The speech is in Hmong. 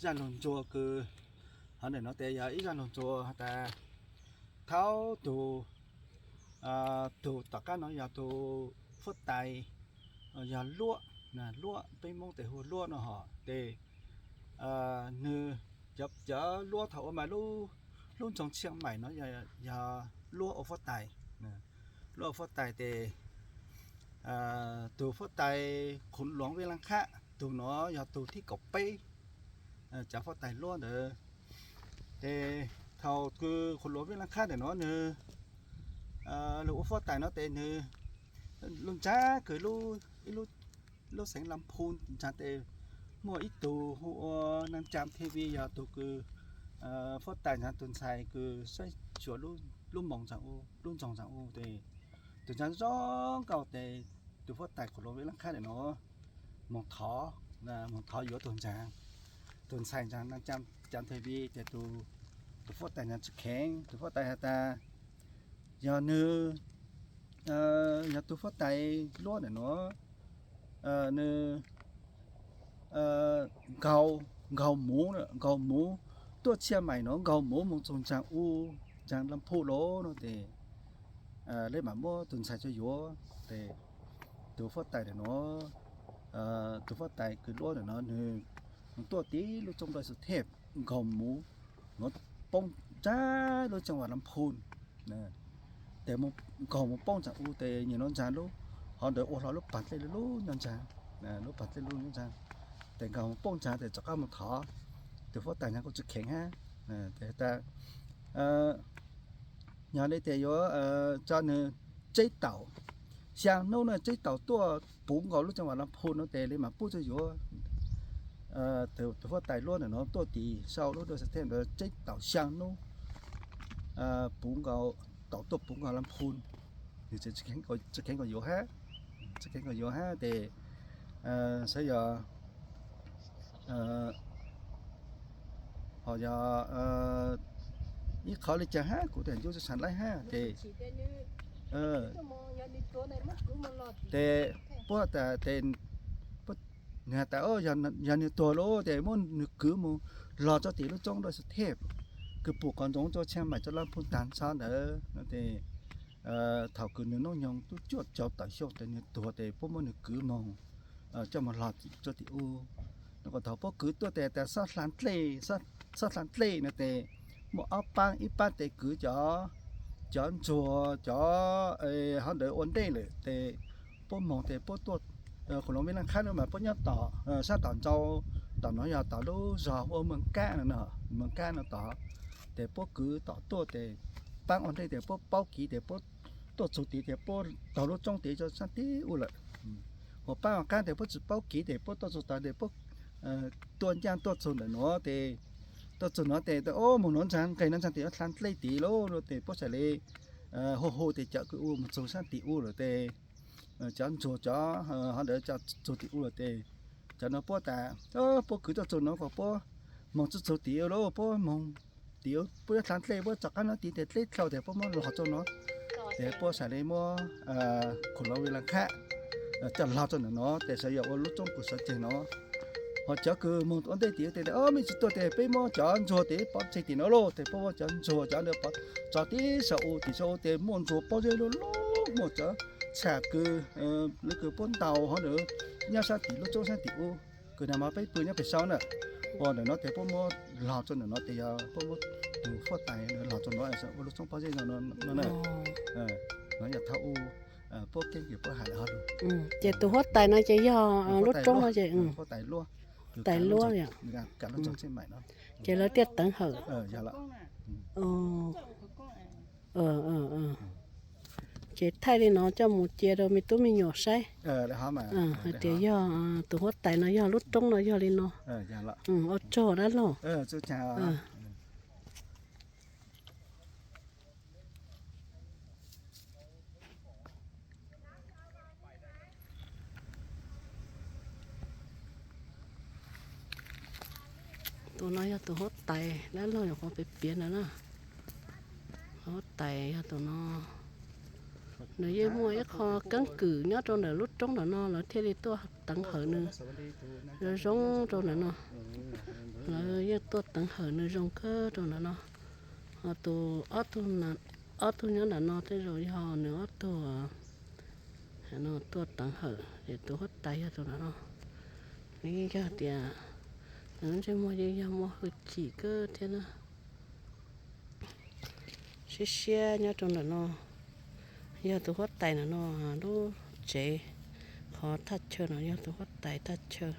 Zaj lug ntsua kws hov ntawm no tes yog ib zaj lug ntsua has tas thaum tug, tug tom qab no yog tug huab tais yog Luab, Luab, peb Moob tes hu Luab no hov tes nwg, cov Luab thaum ua mas lub nroog Tshiaj Maim no yog Luab ua huab tais. Luab ua huab tais tes tug huab tais Qhuv Luas Vij Laj Qhab tug no yog tug thib kaum peb cov huab tais Luab ntawd. Tes thaum kws Qhuv Luas Vij Laj Qhab ntawm no nwg lug ua huab tais no tes nwg lub ntsa kws lub xeev Laj Phu ntsa tes muaj ib tug hu ua Naj Cam Thej Vi yog tug kws huab tais ntsa, tug ntxhais kws saib xyuas lub moos ntsa u, lub nroog ntsa u tes tug ntsa zoo nkauj tes tug huab tais Qhuv Luas Vij Laj Qhab ntawm no moog thov, moog thov yuav tug ntsa. Tug ntxhais ntsa Naj Cam Thej Vi tes tug huab tais ntsa tsi kheev, tug huab tais has tas yog nwg, yog tug huab tais Luab ntawm no nwg nkaug, nkaug muv, nkaug muv tuaj Tshiaj Maim no, nkaug muv moog txug ntsa u, ntsa Laj Phu lawm no tes lawv mam muab tug ntxhais coj yuav. Tes tug huab tais ntawm no, tug huab tais kws Luab ntawm no nwg moog tuaj tim lub roob Doj Xu Thej, nkaug muv no poob nraag lub ceej vam Laj Phu. Tes nkaug moog poob ntsa u tes nyuag nub ntsa lub, hov ntawd ua hlo lub pag dlej lub nyob ntsa, lub pag dlej lub nyob ntsa. Tes nkaug moog poob ntsa tes rov qab moog thov, tug huab tais ntsa kuj tsi kheev hab. Tes tas yog le tes yuav tso nwg tseb taum, xyaa nub no tseb taum tuaj puv nkaus lub ceej vam Laj Phu no tes le mam pub tuaj yuav. Tug huab tais Luab ntawm no tuaj tim sau lub Doj Xu Thej ntawd tseb taum xyaa nub puv nkaus, taum tuaj puv nkaus Laj Phu, nwg tsi kheev kuas yuav hab, tsi kheev kuas yuav hab tes xav yog, ho yog ib qhov le caag hab kuv tes ncu tsi xaav laib hab tes, tes puab tas tes, nwg has tas yog nwg tuag lawm tes muab nwg kwv moog log tso tim lub roob Doj Xu Thej kws pum qhov ntsoov rua Tshiaj Maim rua Laj Phu taag nrho ntawd no tes thaum kws nwg noob nyoog tub cuaj caug tawm xyoo tes nwg tuag tes puab muab nwg kwv moog coj moog log rua tim u. Nua kuas thaum puab kwv tuaj tes tas xob hlaa dlej, xob hlaa dlej no tes muaj ob paab, ib paab tes kwv cov, cov ntsuag cov, hov ntawd ua ntej lawm tes puab moog tes puab tuaj, Qhuv Luas Vij Laj Qhab no mas puab nyob tom sab tom ntsa, tom no yog tom lub zog hu ua Moos Kab no, Moos Kab no tod. Tes puab kwv tom tuaj tes paab ua ntej tes puab paub kiv tes puab tuaj txug tid tes puab taug lub roob tid rua saab tid u lawm. Ua paab ua qaab tes puab tsi paub kiv tes puab tuaj txug tod tes puab tuaj ncaaj tuaj txug ntawm nuav tes, tuaj txug nuav tes, o, moog nuav ntsaag nqeg nuav ntsaag tes yuav hlaa dlej tid lauj, tes puab saib le hu hu tes cov kws u moog txug saab tim u lawm tes, cov ntsuag cov, hov ntawd cov txug tim u lawm tes, cov nuav puab tas, puab kwv tuaj txug nuav kuas puab moog tsi txug tim u lauj, puab moog tim u puab yuav hlaa dlej, puab rov qaab nuav tid tes dleb dlhau tes puab muab log rua nuav. Tes puab saib le muab Qhuv Luas Vij Laj Qhab coj log rua ntawm nuav tes xav yog ua lub roob kws sawv ceg nuav. Ho cov kws moog ua ntej tim tes, o, mej tsi tuaj tes peb muab cov ntsuag tes pov tseg tim nuav lauj, tes puab muab cov ntsuag cov ntawd pov tso tib sau u, tim sau u tes muaj ntsuag pob zeb lug lug, muaj cov tsham kws, lawv kws puab ntaus hov ntawd nyob saab tim lub roob saab tim u, kws nag hmo peb pw nyob pem saud na. Ua ntawm nuav tes puab muab log rua ntawm nuav tes yog puab muab tug huab tais log rua nuav ua lub roob pob zeb no na. Nuav yog thaum u puab keeb kwm puab has lawm hov lug. Ces tus huab tais no ces yog lub roob no ces huab tais Luab, tais Luab, kav lub nroog Tsheej Maim no. Ces lawv thiaj teev hawm. Ces thaij li no coj mus cia rau me tub me nyuam saib hais tias yog tus huab tais no yog lub roob no yog li no. Ua tsaug dab laug. Tus no yog tus huab tais dab laug nyuam qhuav piav piav ntawd na. Huab tais yog tus no, nws yeej muaj ib qho keeb kwm nyob rau ntawm lub roob ntawm no lawv thiaj li tuaj teev hawm nws zoo zoo rau ntawm no. Lawv Tuaj teev hawm nws zoo kawg rau ntawm no. Ho tus ob tug nyob ntawm no tej zaum yog nws ob tug tuaj teev hawm, ces tus huab tais yog tus ntawm no. Nws yeej yog tias nws lub ntsej muag yeej yog muaj hwj chim kawg thiab na. Siab siab nyob rau ntawm no, yog tus huab tais ntawm no lub tsev, qhov thaj chaw no yog tus huab tais thaj chaw.